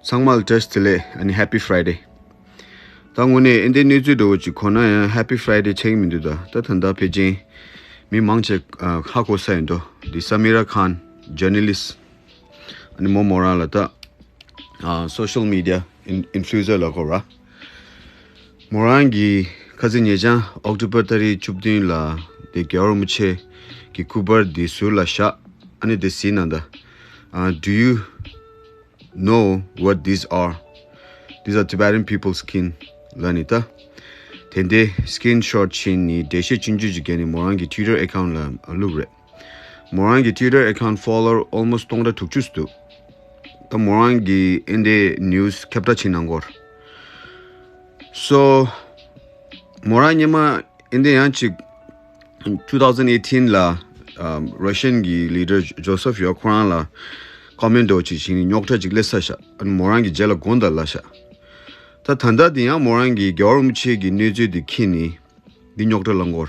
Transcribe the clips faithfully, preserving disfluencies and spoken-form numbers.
ཚང་མ་ལ་བཀྲ་ཤིས་བདེ་ལེགས། ཨ་ནི་Happy Friday། ད་དངོས་གནས་ཨེ་འདི་གནས་ཚུལ་འདྲ་བོ་ཅིག་གོ་ན་ཡང་Happy Friday་ཆགས་ཀྱི་མི་འདུག་ད་ད་ད་ལྟ་ཕལ་ཆེར་མི་མང་ཆེ་ཨ་ཧ་གོ་ས་ཡིན་འགྲོ། འདི་Samira Khan, journalist། ཨ་ནི་མོ་མོ་རང་ལ་ད་ཨ་social media in- influencer་ལ་གོ་ར། མོ་རང་གིས་ཁ་སང་ཉེ་ཆར་October་ཏ་རིག་བཅུ་བདུན་ལ་དེ་རྒྱལ་བ་རིན་པོ་ཆེ་གི་སྐུ་པར་འདི་ཟུར་ལ་བཞག་ཨ་ནི་དེ་གཟིགས་ན་ད་ཨ་Do you know what these are? These are Tibetan people's skin ལ་ནི་ད། དེ་འདྲའི་screenshot་བྱས་ནི་འགྲེལ་བཤད་ཆུང་ཆུང་ཅིག་བརྒྱབ་ནི་མོ་རང་གི་Twitter account་ལ་བླུགས་རེད། མོ་རང་གི་Twitter account follower almost་སྟོང་ཕྲག་དྲུག་ཅུ་འདུག་ད་མོ་རང་གིས་ཨེ་འདྲའི་news་ཁྱབ་བསྒྲགས་བྱེད་གནང་གོ། So མོ་རང་སྔོན་མ་ཨེ་འདྲའི་ཡང་ཅིག two thousand eighteen་ལ་ཨམ་Russian་གི་leader Joseph་ཡོད་ཁོ་རང་ལ་comment་འདྲ་བོ་ཅིག་བྱས་ནི་རྙོག་དྲ་ཅིག་སླེབས་ས་ཤག་ཨ་ནི་མོ་རང་གི་རྗེས་ལ་དགོངས་དག་ལབ་ཤག་ད་ད་ལྟ་དེ་ཡང་མོ་རང་གི་རྒྱལ་བ་རིན་པོ་ཆེ་གི་གནས་ཚུལ་དེ་འཁྱེར་ནི་འདི་རྙོག་དྲ་ལངས་གོ།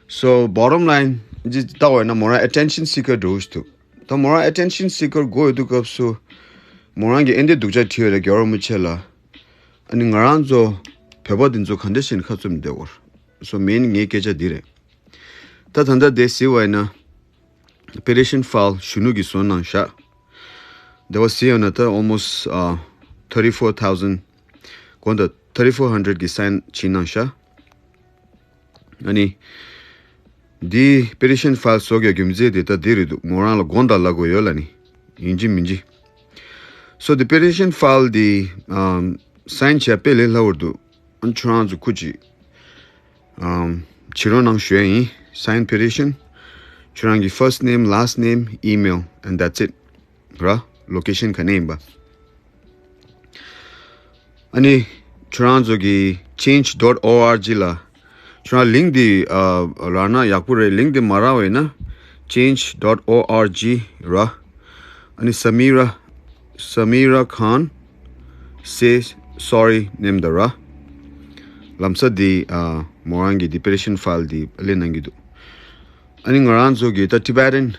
So bottom line་ཅིག་བལྟ་བ་ཡིན་ན་མོ་རང་attention seeker་འདྲ་བོ་ཞིག་འདུག་ད་མོ་རང་attention seeker་དགོས་ཡོད་དུས་སྐབས་སུ་མོ་རང་གིས་ཨེ་འདྲའི་སྡུག་ཅག་བྲིས་ཡོད་རེད་རྒྱལ་བ་རིན་པོ་ཆེ་ལ། ཨ་ནི་ང་རང་ཚོ་བོད་པ་འདི་ཚོ་ག་འདྲ་བྱས་ནས་ཁ་བཙུམ་བསྡད་གོ། So main་ངའི་སྐད་ཆ་འདི་རེད། ད་ད་ལྟ་དེ་གཟིགས་པ་ཡིན་ན་petition file་གཞོན་ནུ་གིས་བཟོ་གནང་ཤག་དེ་བ་གཟིགས་ཡོང་ན་ད་almost uh, thirty four thousand དགོངས་དག thirty four hundred་གི་sign་བྱིན་གནང་ཤག་ཨ་ནི། འདི་petition file་བཟོ་རྒྱུ་རྒྱུ་མཚན་དེ་ད་འདི་རེད་འདུག་མོ་རང་ལ་དགོངས་དག་ལབ་དགོས་ཡོད་ལ་ནི། ཡིན་གཅིག་མིན་གཅིག So the petition file་འདི་ཨམ་sign་བྱས་དཔེ་ལས་སླ་བོར་འདུག་ཨ་ཁྱོད་རང་ཚོ་སྐུ་མཁྱེན་ཨམ་བྱེད་རོགས་གནང་ཞུ་ཡ་ཡིན། Sign petition། ཁྱོད་རང་གི་first name, last name, email and that's it། ར། Location་ག་ནས་ཡིན་པ། ཨ་ནི་ཁྱོད་རང་ཚོ་གི་change dot org་ལ་ཁྱོད་རང་link་འདི་ཨ་རག་ན་ཡག་པོ་རེད། link་འདི་མ་རག་པ་ཡིན་ན་change dot org་ར། ཨ་ནི་Samira Samira Khan says sorry་ནེམ་ད་ར། ལམ་སང་འདི་ཨ་མོ་རང་གི་འདི་petition file་འདི་ལེན་གནང་གི་འདུག་ཨ་ནི་ང་རང་ཚོ་གི་ད་Tibetan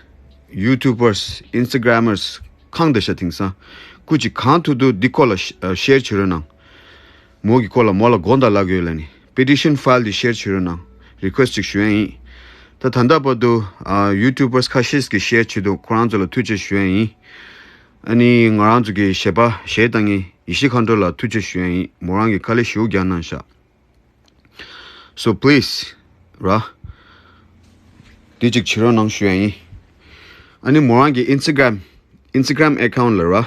YouTubers, Instagrammers་གང་འདྲ་ཤག་དེང་སང་སྐུ་མཁྱེན་གང་ཐུབ་ཐུབ་འདི་སྐོར་ལ་ཤ- ཨ་share་བྱེད་རོགས་གནང་། མོ་གི་སྐོར་ལ་མོ་ལ་དགོངས་དག་ལབ་དགོས་ལབ་ནི་petition file་འདི་share་བྱེད་རོགས་གནང་request་ཅིག་ཞུ་ཡ་ཡིན། ད་ད་ལྟ་བར་དུ་ཨ་YouTubers་ཁ་ཤས་ཀྱིས་share་བྱེད་འདུག་ཁོ་རང་ཚོ་ལ་ཐུགས་རྗེ་ཆེ་ཞུ་ཡ་ཡིན། ཨ་ནི་ང་རང་ཚོ་གི་གཞས་པ་གཞས་བཏང་མཁན་ཡེ་ཤེས་མཁའ་འགྲོ་ལ་ཐུགས་རྗེ་ཆེ་ཞུ་ཡ་ཡིན། མོ་རང་གིས་དཀའ་ལས་ཞེ་པོ་རྒྱག་གནང་ཤག So please་ར། འདི་གཅིག་བྱེད་རོགས་གནང་ཞུ་ཡ་ཡིན། ཨ་ནི་མོ་རང་གི་Instagram Instagram account་ལ་ར།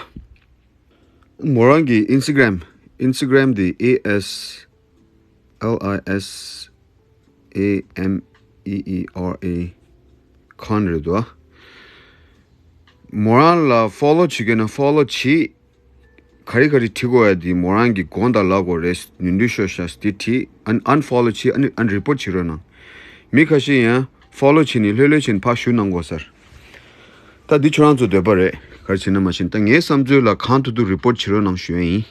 མོ་རང་གི་Instagram Instagram་འདི A S L I S A M E E R A Khan་རེད་འདུག་མོ་རང་ལ་follow་བྱེད་དགོས་ན་follow་བྱེད། ག་རེ་ག་རེ་བྲིས་དགོས་ཡ་དེ་མོ་རང་གིས་དགོངས་དག་ལབ་དགོས་རེད། ནུས་ནུས་ཤོར་ཤག་དེ་བྲིས། ཨན་unfollow་བྱེད། ཨ་ནི་ཨན་report་བྱེད་རོགས་གནང་། མི་ཁ་ཤས་ཡང་follow་བྱེད་ནི་ལྷོད་ལྷོད་བྱེད་ནི་ཕར་ཞུ་གནང་དགོས་ས་རེད། ད་འདི་ཁྱོད་རང་ཚོ་འདོད་པ་རེད། ག་རེ་བྱེད་ན་མ་བྱེད་ན། ད་ངའི་བསམ་ཚུལ་ལ་གང་ཐུབ་ཐུབ་report་བྱེད་རོགས་གནང་ཞུ་ཡ་ཡིན།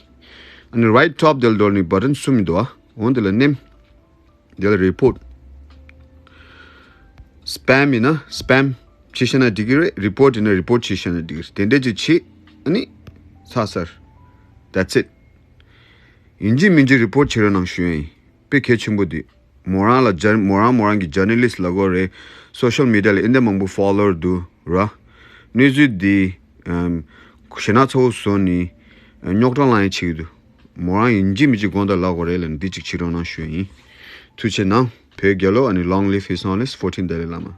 ཨ་ནི་right top་དེ་ལ་འགྲོ་ནི་button་གསུམ་མི་འདུག་ཨ། འོང་དེ་ལ་མནན། དེ་ལ་report། spam་ཡིན་ན་spam་བྱས་བཞག་ན་འགྲིག་གི་རེད། report་ཡིན་ན་report་བྱས་བཞག་ན་འགྲིག་གི་རེད། དེ་འདྲས་ཅིག་བྱེད། ཨ་ནི་ཚར་ཚར། That's it། ཡིན་གཅིག་མིན་གཅིག་report་བྱེད་རོགས་གནང་ཞུ་ཡ་ཡིན། དཔེ་གལ་ཆེན་པོ་འདི། མོ་རང་ལ་ཇར་མོ་རང་མོ་རང་གི་journalist་ལབ་དགོས་རེད། social media་ལ་ཨིན་དེ་མང་པོ་follower་འདུག་ར། གནས་ཚུལ་འདི་ཨམ་ཞེ་ན་ཚ་བོ་བཟོ་ནི་རྙོག་དྲ་ལངས་ཡ་བྱེད་ཀྱི་འདུག་མོ་རང་ཡིན་གཅིག་མིན་གཅིག་དགོངས་དག་ལབ་དགོས་རེད་ལབ་ནས་འདི་གཅིག་བྱེད་རོགས་གནང་ཞུ་ཡ་ཡིན། ཐུགས་རྗེ་གནང་། བོད་རྒྱལ་ལོ། ཨ་ནི་long live His Holiness fourteen Dalai Lama།